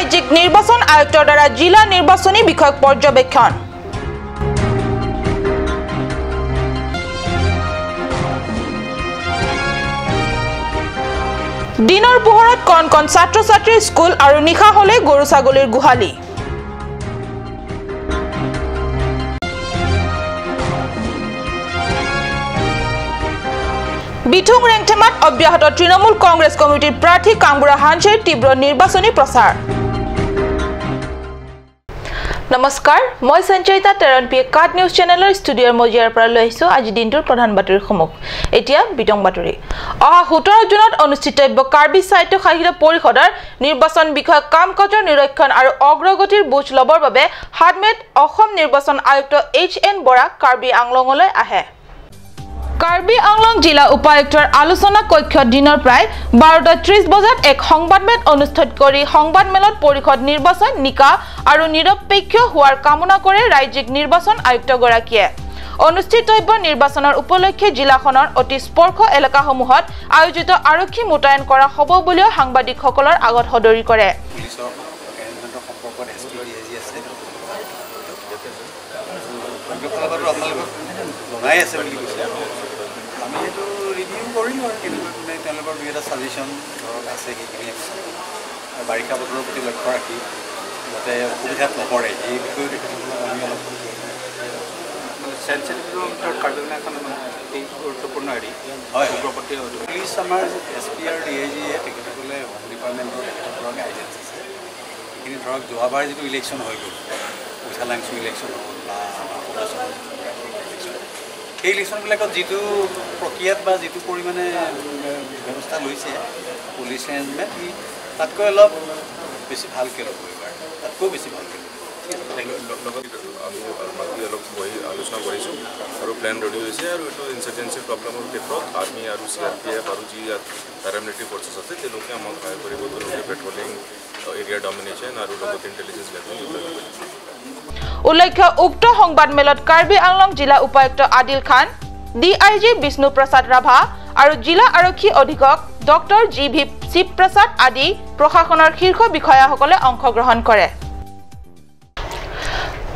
ৰাজ্যিক নিৰ্বাচন আয়ুক্তৰ দ্বাৰা জিলা নিৰ্বাচনী বিষয়ক পৰ্যবেক্ষণ। দিনৰ পোহৰত কণ কণ ছাত্ৰ ছাত্ৰীৰ স্কুল আৰু নিশা হলে গৰু ছাগলীৰ গোহালি। বিথুং ৰেংথেমাত অব্যাহত তৃণমূল কংগ্ৰেছ কমিটিৰ প্ৰাৰ্থী কাংবুৰা হাঞ্চেৰ তীব্ৰ নিৰ্বাচনী প্ৰচাৰ। নমস্কাৰ, মই সঞ্চয়িতা তেৰণ পি কাট নিউজ চেনেলৰ ষ্টুডিঅ'ৰ মজিয়াৰ পৰা লৈ আহিছোঁ আজি দিনটোৰ প্ৰধান বাতৰিসমূহ। এতিয়া বিতং বাতৰি। অহা 17 জুনত অনুষ্ঠিতব্য কাৰ্বি সাহিত্য সাহিত্য পৰিষদৰ নিৰ্বাচন বিষয়ক কাম কাজৰ নিৰীক্ষণ আৰু অগ্ৰগতিৰ বুজ ল'বৰ বাবে 7 মে'ত অসম নিৰ্বাচন আয়ুক্ত এইচ এন বৰা কাৰ্বি আংলঙলৈ আহে। কাৰ্বি আংলং জিলা উপায়ুক্তৰ আলোচনা কক্ষত দিনৰ প্ৰায় 12:30 বজাত এক সংবাদমেল অনুষ্ঠিত কৰি সংবাদমেলত পৰিষদ নিৰ্বাচন নিকা আৰু নিৰপেক্ষ হোৱাৰ কামনা কৰে ৰাজ্যিক নিৰ্বাচন আয়ুক্তগৰাকীয়ে। অনুষ্ঠিতব্য নিৰ্বাচনৰ উপলক্ষে জিলাখনৰ অতি স্পৰ্শ এলেকাসমূহত আয়োজিত আৰক্ষী মোতায়েন কৰা হ'ব বুলিও সাংবাদিকসকলৰ আগত সদৰি কৰে। আমি সেইটো ৰিভিউ কৰিলোঁ আৰু কেনেকুৱা কোনে তেওঁলোকৰ দুই এটা ছাজেশ্যন ধৰক আছে সেইখিনি আমি আৰু বাৰিষা বতৰৰ প্ৰতি লক্ষ্য ৰাখি যাতে অসুবিধাত নপৰে এই বিষয়েও তেখেতসকলক আমি অলপ গুৰুত্বপূৰ্ণ হেৰি হয়। পুলিচ আমাৰ এছ পি আৰু ডি আই জিয়ে তেখেতসকলে হোম ডিপাৰ্টমেণ্টৰ তেখেতসকলৰ গাইডেঞ্চ আছে সেইখিনি। ধৰক যোৱাবাৰ যিটো ইলেকশ্যন হৈ গ'ল, উঠালাংচু ইলেকশ্যন হ'ল বা আমাৰ ইলেকশ্যন, সেই ইলেকশ্যনবিলাকত যিটো প্ৰক্ৰিয়াত বা যিটো পৰিমাণে ব্যৱস্থা লৈছে পুলিচ এৰেঞ্জমেণ্ট, সি তাতকৈ অলপ বেছি ভালকৈ ল'ব এইবাৰ, তাতকৈও বেছি ভালকৈ ল'ব। লগত আমি বাকী অলপ বহি আলোচনা কৰিছোঁ আৰু প্লেন ৰেডি হৈছে। আৰু এইটো ইনচাৰ্জেঞ্চি প্ৰব্লেমৰ ক্ষেত্ৰত আৰ্মি আৰু চি আৰ পি এফ আৰু যি ইয়াত পেৰামিলিটাৰী ফ'ৰ্চেছ আছে তেওঁলোকে আমাক সহায় কৰিব। তেওঁলোকে পেট্ৰলিং, এৰিয়া ডমিনেশ্যন আৰু লগতে ইণ্টেলিজেঞ্চ গেডাৰিং এইবিলাক কৰিব। উল্লেখ্য, উক্ত সংবাদমেলত কাৰ্বি আংলং জিলা উপায়ুক্ত Adil Khan, D I G Bishnu Prasad Rabha আৰু জিলা আৰক্ষী অধীক্ষক ডক্টৰ জি ভি শিৱপ্ৰসাদ আদি প্ৰশাসনৰ শীৰ্ষ বিষয়াসকলে অংশগ্ৰহণ কৰে।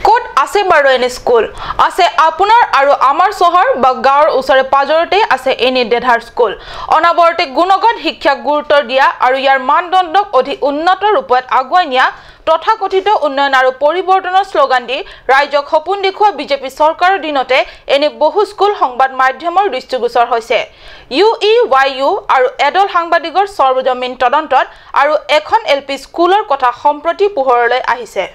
ক'ত আছে বাৰু এনে স্কুল? আছে আপোনাৰ আৰু আমাৰ চহৰ বা গাঁৱৰ ওচৰে পাজৰতে আছে এনে দেধাৰ স্কুল। অনবৰতে গুণগত শিক্ষাক গুৰুত্ব দিয়া আৰু ইয়াৰ মানদণ্ডক অধিক উন্নত ৰূপত আগুৱাই নিয়া তথাকথিত উন্নয়ন আৰু পৰিৱৰ্তনৰ শ্লোগান দি ৰাইজক সপোন দেখুওৱা বিজেপি চৰকাৰৰ দিনতে এনে বহু স্কুল সংবাদ মাধ্যমৰ দৃষ্টিগোচৰ হৈছে। ইউ ই ৱাই ইউ আৰু এদল সাংবাদিকৰ সৰ্বজনীন তদন্তত আৰু এখন এল পি স্কুলৰ কথা সম্প্ৰতি পোহৰলৈ আহিছে।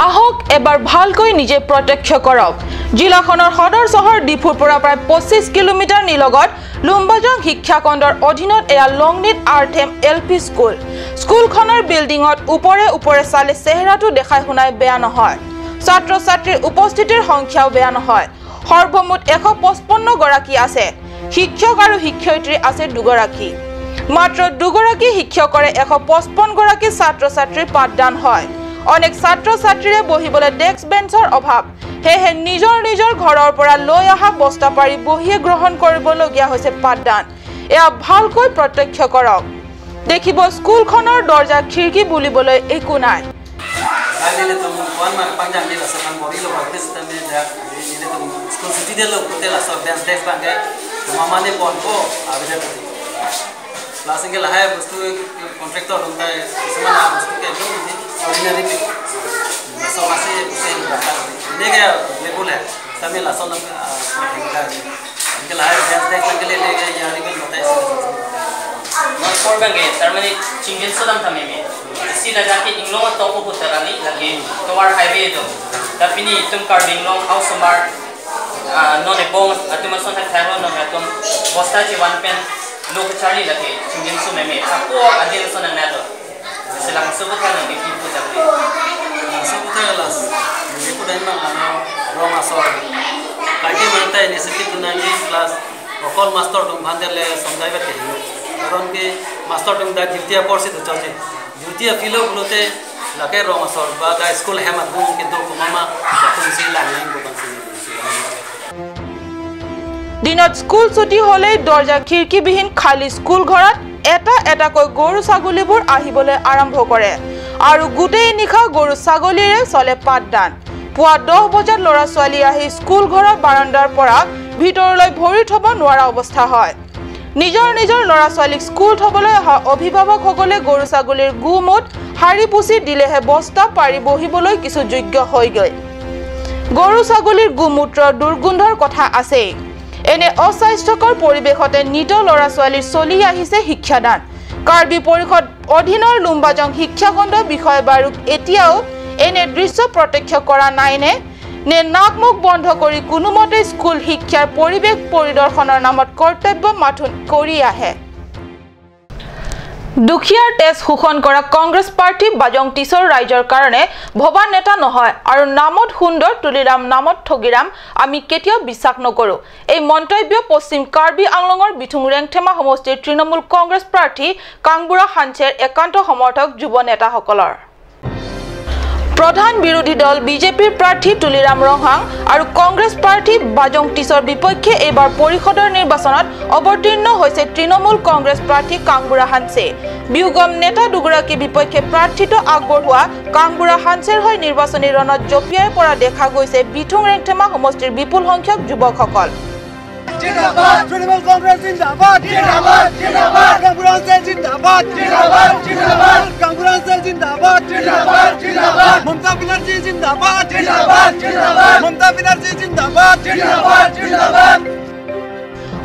আহক এবাৰ ভালকৈ নিজে প্ৰত্যক্ষ কৰক। জিলাখনৰ সদৰ চহৰ ডিফুৰ পৰা প্ৰায় 25 কিলোমিটাৰ নিলগত লুম্বাজং শিক্ষাখণ্ডৰ অধীনত এয়া লংনিত আৰ্থেম এল পি স্কুল। স্কুলখনৰ বিল্ডিঙত ওপৰে ওপৰে চালে চেহেৰাটো দেখাই শুনাই বেয়া নহয়, ছাত্ৰ ছাত্ৰীৰ উপস্থিতিৰ সংখ্যাও বেয়া নহয়। সৰ্বমুঠ 155 গৰাকী আছে। শিক্ষক আৰু শিক্ষয়িত্ৰী আছে দুগৰাকী। মাত্ৰ দুগৰাকী শিক্ষকৰে 155 গৰাকী ছাত্ৰ ছাত্ৰীৰ পাঠদান হয়। অনেক ছাত্ৰ ছাত্ৰীৰে বহিবলৈ ডেস্ক বেঞ্চৰ অভাৱ, সেয়েহে নিজৰ নিজৰ ঘৰৰ পৰা লৈ অহা বস্তা পাৰি বহিয়ে গ্ৰহণ কৰিবলগীয়া হৈছে পাঠদান। এয়া ভালকৈ প্ৰত্যক্ষ কৰক, দেখিব স্কুলখনৰ দৰ্জা খিৰিকী বুলিবলৈ একো নাই। অকল মাষ্টৰ ভান্দেলে সমজাইবা কাৰণ কি মাষ্টৰ দা ডিউটিয়া পৰছে তো চলছে ডিউটিয়া ফিলো বলতে লাগে ৰ মাষ্টৰ বা দা স্কুল হেমা গুম কিন্তু মামা যখন লাইন গোবানছে। দিনত স্কুল ছুটি হ'লেই দৰ্জা খিৰিকীবিহীন খালী স্কুল ঘৰত এটা এটাকৈ গৰু ছাগলীবোৰ আহিবলৈ আৰম্ভ কৰে আৰু গোটেই নিশা গৰু ছাগলীৰে চলে পাঠদান। পুৱা 10 বজাত ল'ৰা ছোৱালী আহি স্কুল ঘৰৰ বাৰাণ্ডাৰ পৰা ভিতৰলৈ ভৰি থ'ব নোৱাৰা অৱস্থা হয়। নিজৰ নিজৰ ল'ৰা ছোৱালীক স্কুল থ'বলৈ অহা অভিভাৱকসকলে গৰু ছাগলীৰ গু-মূত সাৰি পুচি দিলেহে বস্তা পাৰি বহিবলৈ কিছু যোগ্য হয়গৈ। গৰু ছাগলীৰ গোমূত্ৰৰ দুৰ্গন্ধৰ কথা আছেই। এনে অস্বাস্থ্যকৰ পৰিৱেশতে নিত ল'ৰা ছোৱালীৰ চলি আহিছে শিক্ষাদান। কাৰ্বি পৰিষদ অধীনৰ লুম্বাজং শিক্ষাখণ্ড বিষয়বাৰুক এতিয়াও এনে দৃশ্য প্ৰত্যক্ষ কৰা নাইনে নে নাক মুখ বন্ধ কৰি কোনোমতে স্কুল শিক্ষাৰ পৰিৱেশ পৰিদৰ্শনৰ নামত কৰ্তব্য মাথোন কৰি আহে। দুখীয়াৰ তেজ শোষণ কৰা কংগ্ৰেছ প্ৰাৰ্থী বাজং টিছৰ ৰাইজৰ কাৰণে ভবা নেতা নহয় আৰু নামত সুন্দৰ তুলিৰাম নামত ঠগিৰাম আমি কেতিয়াও বিশ্বাস নকৰোঁ। এই মন্তব্য পশ্চিম কাৰ্বি আংলঙৰ বিথুং ৰেংথেমা সমষ্টিৰ তৃণমূল কংগ্ৰেছ প্ৰাৰ্থী কাংবুৰা হাঞ্চেৰ একান্ত সমৰ্থক যুৱ নেতাসকলৰ। প্ৰধান বিৰোধী দল বিজেপিৰ প্ৰাৰ্থী তুলিৰাম ৰংহাং আৰু কংগ্ৰেছ প্ৰাৰ্থী বাজং টিছৰ বিপক্ষে এইবাৰ পৰিষদৰ নিৰ্বাচনত অৱতীৰ্ণ হৈছে তৃণমূল কংগ্ৰেছ প্ৰাৰ্থী কাংবুৰা হাঞ্চে। বিহুগম নেতা দুগৰাকীৰ বিপক্ষে প্ৰাৰ্থিত্ব আগবঢ়োৱা কাংবুৰা হাঞ্চেৰ হৈ নিৰ্বাচনী ৰণত জঁপিয়াই পৰা দেখা গৈছে বিথুং ৰেংথেমা সমষ্টিৰ বিপুল সংখ্যক যুৱকসকল। জিন্দাবাদ তৃণমূল কংগ্ৰেছ জিন্দাবাদ জিন্দাবাদ জিন্দাবাদ কাংবুৰা হাঞ্চে জিন্দাবাদ জিন্দাবাদ জিন্দাবাদ কাংবুৰা হাঞ্চে জিন্দাবাদ জিন্দাবাদ জিন্দাবাদ মমতা ব্যানাৰ্জী জিন্দাবাদ জিন্দাবাদ জিন্দাবাদ মমতা ব্যানাৰ্জী জিন্দাবাদ জিন্দাবাদ জিন্দাবাদ।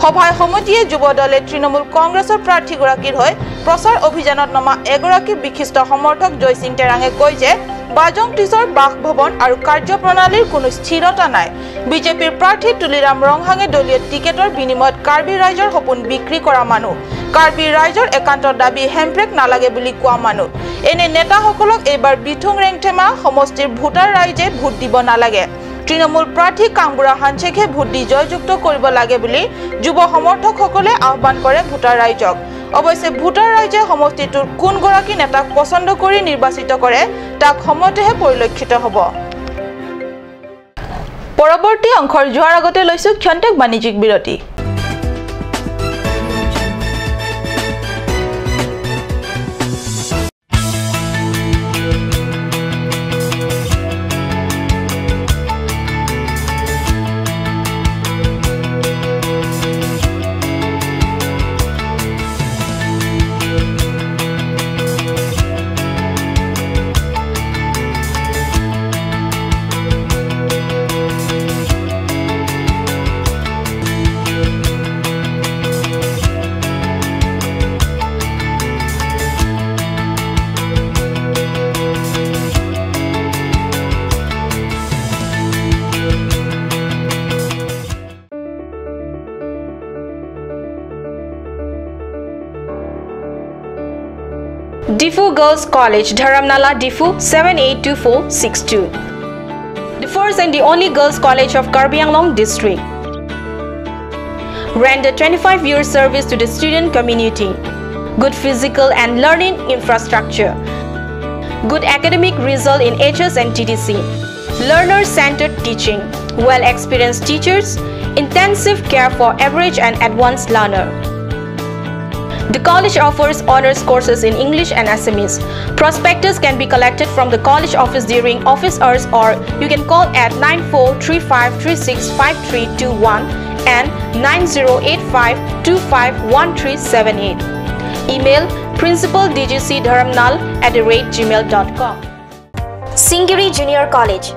সভাই সমিতিয়ে যুৱ দলে তৃণমূল কংগ্ৰেছৰ প্ৰাৰ্থীগৰাকীৰ হৈ প্ৰচাৰ অভিযানত নমা এগৰাকী বিশিষ্ট সমৰ্থক জয়সিং টেৰাঙে কয় যে বাজং টিছৰ বাসভৱন আৰু কাৰ্যপ্ৰণালীৰ কোনো স্থিৰতা নাই। বিজেপিৰ প্ৰাৰ্থী তুলিৰাম ৰংহাঙে দলীয় টিকেটৰ বিনিময়ত কাৰ্বি ৰাইজৰ সপোন বিক্ৰী কৰা মানুহ, কাৰ্বি ৰাইজৰ একান্ত দাবী হেম্প্ৰেক নালাগে বুলি কোৱা মানুহ। এনে নেতাসকলক এইবাৰ বিথুং ৰেংথেমা সমষ্টিৰ ভোটাৰ ৰাইজে ভোট দিব নালাগে। তৃণমূল প্ৰাৰ্থী কাংবুৰা হাঞ্চেকহে ভোট দি জয়যুক্ত কৰিব লাগে বুলি যুৱ সমৰ্থকসকলে আহ্বান কৰে ভোটাৰ ৰাইজক। অৱশ্যে ভোটাৰ ৰাইজে সমষ্টিটোৰ কোনগৰাকী নেতাক পচন্দ কৰি নিৰ্বাচিত কৰে তাক সময়তেহে পৰিলক্ষিত হ'ব। পৰৱৰ্তী অংশৰ যোৱাৰ আগতে লৈছো ক্ষন্তেক বাণিজ্যিক বিৰতি। Difu Girls College, Dharamnala, Difu 782462. The first and the only girls' college of Karbi Anglong district. Render 25-year service to the student community. Good physical and learning infrastructure. Good academic result in HS and TDC. Learner-centered teaching. Well-experienced teachers. Intensive care for average and advanced learner. The college offers honors courses in English and Assamese. Prospectus can be collected from the college office during office hours, or you can call at 9435365321 and 9085251378. Email principaldgcdharamnal@gmail.com. Singiri Junior College.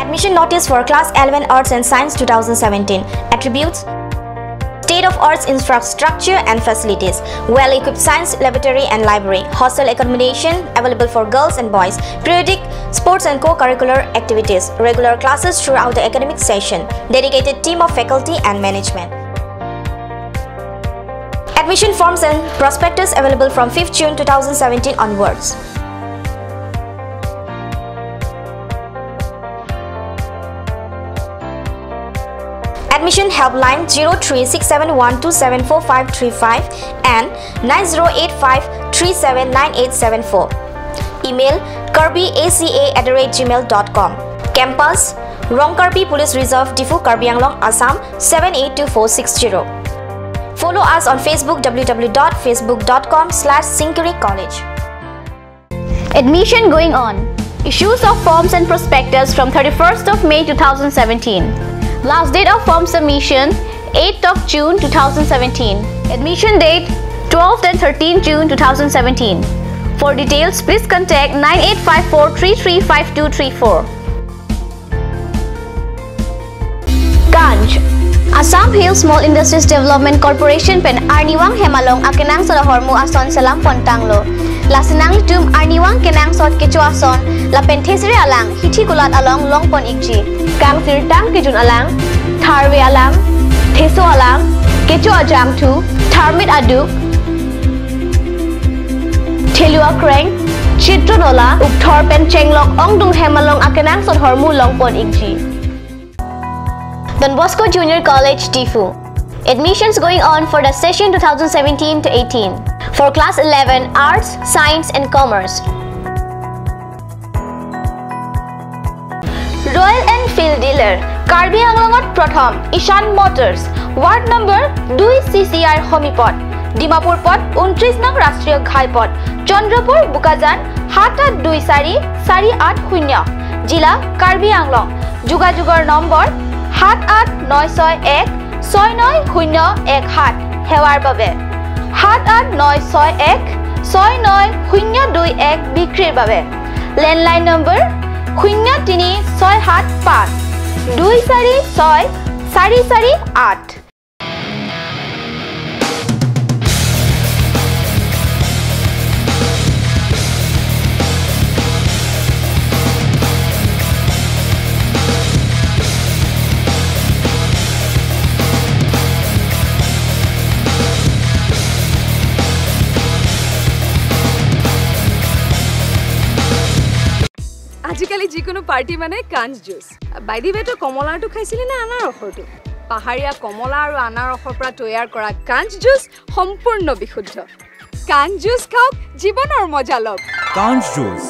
Admission notice for Class 11 Arts and Science 2017. Attributes: state of arts infrastructure and facilities, well-equipped science laboratory and library, hostel accommodation available for girls and boys, periodic sports and co-curricular activities, regular classes throughout the academic session, dedicated team of faculty and management. Admission forms and prospectus available from 5th June 2017 onwards. Admission helpline 03671274535 and 9085379874. Email karbiaca@gmail.com. Campus Rongkarbi Police Reserve, Difu, Karbi Anglong, Assam 782460. Follow us on Facebook www.facebook.com/Syngkiri College. Admission going on. Issues of forms and prospectus from 31st of May 2017. Last date of form submission 8th of June 2017. Admission date 12th and 13th June 2017. For details, please contact 9854335234. Kanch Assam Hill Small Industries Development Corporation pen Arniwang Hemalong akenang solohormu ason salam pontanglo. Lasinang litum Arniwang kenang sot kecho ason la pen thesre alang hithi kulat along long pon ikji. Kang sirtang kijun alang, tharwe alang, theso alang, kecho ajang thu, tharmit aduk, Thelua kreng, Chitronola, upthor pen chenglok ongdung hemalong akenang sot hormu long pon ikji. Don Bosco Junior College, Tifu. Admissions going on for the session 2017 to 18 for class 11 Arts, Science and Commerce. Royal Enfield dealer Karbi আংলঙত প্ৰথম ঈশান Motors, ward number 2 CCR সমীপত, ডিমাপুৰ পথ 29 নং ৰাষ্ট্ৰীয় ঘাইপথ, চন্দ্ৰপুৰ বোকাজান 7824480, জিলা কাৰ্বি আংলং। যোগাযোগৰ number 78961 69017। সেৱাৰ বাবে 78961 69021। বিক্ৰীৰ বাবে লেণ্ডলাইন নম্বৰ 03675 246 448। আজিকালি যিকোনো পাৰ্টি মানে কাঞ্চ জুচ। বাই the ৱে, তই কমলাৰটো খাইছিলি নে আনাৰসৰটো? পাহাৰীয়া কমলা আৰু আনাৰসৰ পৰা তৈয়াৰ কৰা কাঞ্চ জুচ সম্পূৰ্ণ বিশুদ্ধ। কাঞ্চ জুচ খাওক, জীৱনৰ মজা লওক। কাঞ্চ জুচ।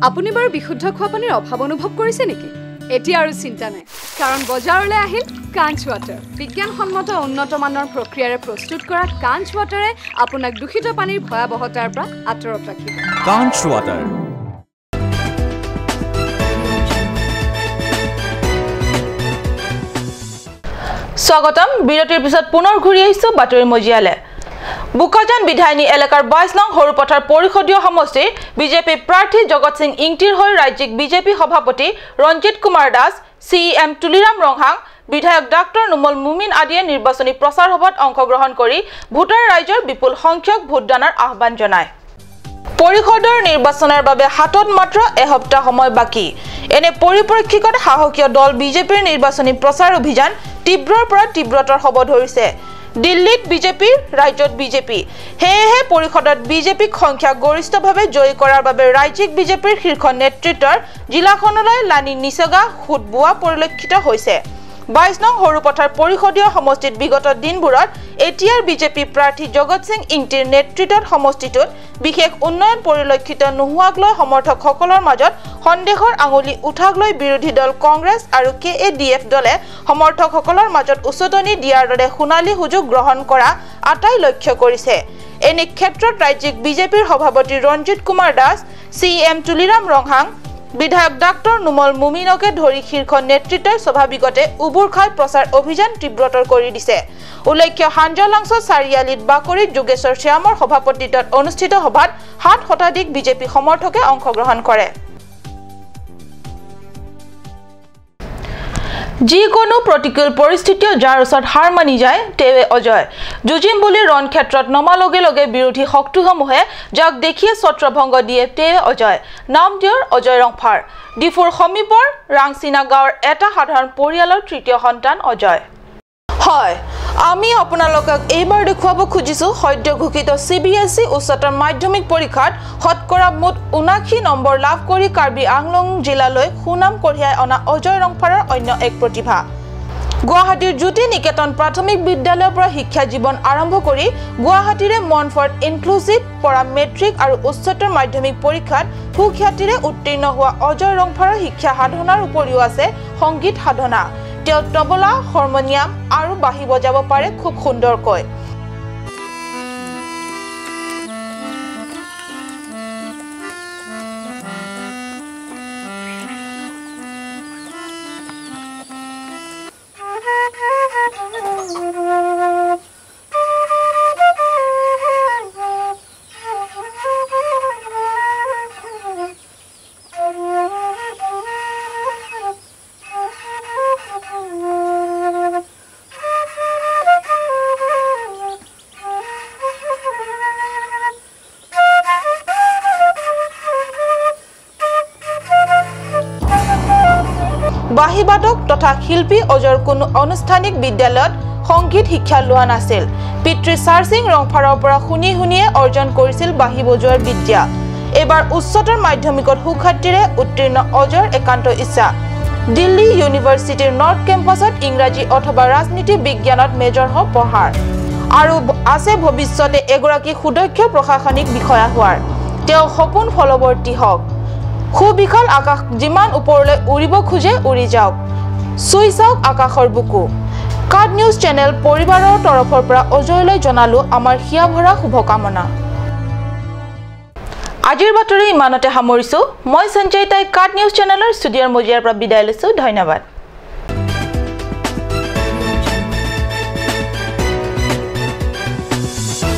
আপুনি বাৰু বিশুদ্ধ খোৱা পানীৰ অভাৱ অনুভৱ কৰিছে নেকি? এতিয়া আৰু চিন্তা নাই, কাৰণ বজাৰলৈ আহিল কাঞ্চ ৱাটাৰ। বিজ্ঞানসন্মত উন্নত মানৰ প্ৰক্ৰিয়াৰে প্ৰস্তুত কৰা কাঞ্চ ৱাটাৰে আপোনাক দূষিত পানীৰ ভয়াৱহতাৰ পৰা আঁতৰত ৰাখিব। কাঞ্চ ৱাটাৰ। স্বাগতম। বিৰতিৰ পিছত পুনৰ ঘূৰি আহিছো বাতৰি মজিয়ালে। বোকাজান বিধায়িনী এলেকাৰ 22 নং সৰুপথাৰ পৰিষদীয় সমষ্টিৰ বিজেপি প্ৰাৰ্থী জগত সিং ইংটিৰ হৈ ৰাজ্যিক বিজেপি সভাপতি Ranjit Kumar Das, CEM Tuliram Ronghang, বিধায়ক ডাক্তৰ নুমল মুমিন আদিয়ে নিৰ্বাচনী প্ৰচাৰ সভাত অংশগ্ৰহণ কৰি ভোটাৰ ৰাইজৰ বিপুল সংখ্যক ভোটদানৰ আহ্বান জনায়। পৰিষদৰ নিৰ্বাচনৰ বাবে হাতত মাত্ৰ এসপ্তাহ সময় বাকী। এনে পৰিপ্ৰেক্ষিতত শাসকীয় দল বিজেপিৰ নিৰ্বাচনী প্ৰচাৰ অভিযান তীব্ৰৰ পৰা তীব্ৰতৰ হ'ব ধৰিছে। দিল্লীত বিজেপি, ৰাজ্যত বিজেপি। সেয়েহে পৰিষদত বিজেপিক সংখ্যা গৰিষ্ঠভাৱে জয়ী কৰাৰ বাবে ৰাজ্যিক বিজেপিৰ শীৰ্ষ নেতৃত্বৰ জিলাখনলৈ লানি নিচগা সোঁত বোৱা পৰিলক্ষিত হৈছে। 22 নং সৰুপথাৰ পৰিষদীয় সমষ্টিত বিগত দিনবোৰত এতিয়াৰ বিজেপি প্ৰাৰ্থী জগত সিং ইংটিৰ নেতৃত্বত সমষ্টিটোত বিশেষ উন্নয়ন পৰিলক্ষিত নোহোৱাক লৈ সমৰ্থকসকলৰ মাজত সন্দেহৰ আঙুলি উঠাক লৈ বিৰোধী দল কংগ্ৰেছ আৰু KADF দলে সমৰ্থকসকলৰ মাজত উচটনি দিয়াৰ দৰে সোণালী সুযোগ গ্ৰহণ কৰা আটাই লক্ষ্য কৰিছে। এনে ক্ষেত্ৰত ৰাজ্যিক বিজেপিৰ সভাপতি Ranjit Kumar Das, CEM Tuliram Ronghang, বিধায়ক ডাক্তৰ নোমল মুমিনকে ধৰি শীৰ্ষ নেতৃত্বই স্বাভাৱিকতে উবুৰ খাই প্ৰচাৰ অভিযান তীব্ৰতৰ কৰি দিছে। উল্লেখ্য, হাঞ্জালাংছ চাৰিআলিত বাকৰিত যোগেশ্বৰ শ্যামৰ সভাপতিত্বত অনুষ্ঠিত সভাত 7 শতাধিক বিজেপি সমৰ্থকে অংশগ্ৰহণ কৰে। যিকোনো প্ৰতিকূল পৰিস্থিতিও যাৰ ওচৰত হাৰ মানি যায় তেওঁৱে অজয়। যুঁজিম বুলি ৰণক্ষেত্ৰত নমা লগে লগে বিৰোধী শক্তিসমূহে যাক দেখিয়ে ছত্ৰভংগ দিয়ে তেওঁৱে অজয়। নাম তেওঁৰ অজয় ৰংফাৰ। ডিফুৰ সমীপৰ ৰাংচিনা গাঁৱৰ এটা সাধাৰণ পৰিয়ালৰ তৃতীয় সন্তান অজয়। হয়, আমি আপোনালোকক এইবাৰ দেখুৱাব খুজিছোঁ সদ্য ঘোষিত CBSE উচ্চতৰ মাধ্যমিক পৰীক্ষাত শতকৰা মুঠ 79 নম্বৰ লাভ কৰি কাৰ্বি আংলং জিলালৈ সুনাম কঢ়িয়াই অনা অজয় ৰংফাৰৰ অন্য এক প্ৰতিভা। গুৱাহাটীৰ জ্যোতি নিকেতন প্ৰাথমিক বিদ্যালয়ৰ পৰা শিক্ষা জীৱন আৰম্ভ কৰি গুৱাহাটীৰে মনফৰ্ট ইনক্লুচিভ পৰা মেট্ৰিক আৰু উচ্চতৰ মাধ্যমিক পৰীক্ষাত সুখ্যাতিৰে উত্তীৰ্ণ হোৱা অজয় ৰংফাৰৰ শিক্ষা সাধনাৰ উপৰিও আছে সংগীত সাধনা। তেওঁ তবলা, হাৰমনিয়াম আৰু বাঁহী বজাব পাৰে খুব সুন্দৰকৈ। বাঁহীবাদক তথা শিল্পী অজয়ৰ কোনো আনুষ্ঠানিক বিদ্যালয়ত সংগীত শিক্ষা লোৱা নাছিল। পিতৃ চাৰসিং ৰংফাৰৰ পৰা শুনি শুনিয়ে অৰ্জন কৰিছিল বাঁহী বজোৱাৰ বিদ্যা। এইবাৰ উচ্চতৰ মাধ্যমিকত সুখ্যাতিৰে উত্তীৰ্ণ অজয়ৰ একান্ত ইচ্ছা দিল্লী ইউনিভাৰ্চিটিৰ নৰ্থ কেম্পাছত ইংৰাজী অথবা ৰাজনীতি বিজ্ঞানত মেজৰ হৈ পঢ়াৰ আৰু আছে ভৱিষ্যতে এগৰাকী সুদক্ষ প্ৰশাসনিক বিষয়া হোৱাৰ। তেওঁ সপোন ফলৱৰ্তী হওক। সুবিশাল আকাশ যিমান ওপৰলৈ উৰিব খোজে উৰি যাওক, চুই চাওক আকাশৰ বুকু। কাট নিউজ চেনেল পৰিবাৰৰ তৰফৰ পৰা অজয়লৈ জনালো আমাৰ হিয়া ভৰা শুভকামনা। আজিৰ বাতৰি ইমানতে সামৰিছোঁ। মই সঞ্জয় তাই কাট নিউজ চেনেলৰ ষ্টুডিঅ'ৰ মজিয়াৰ পৰা বিদায় লৈছোঁ। ধন্যবাদ।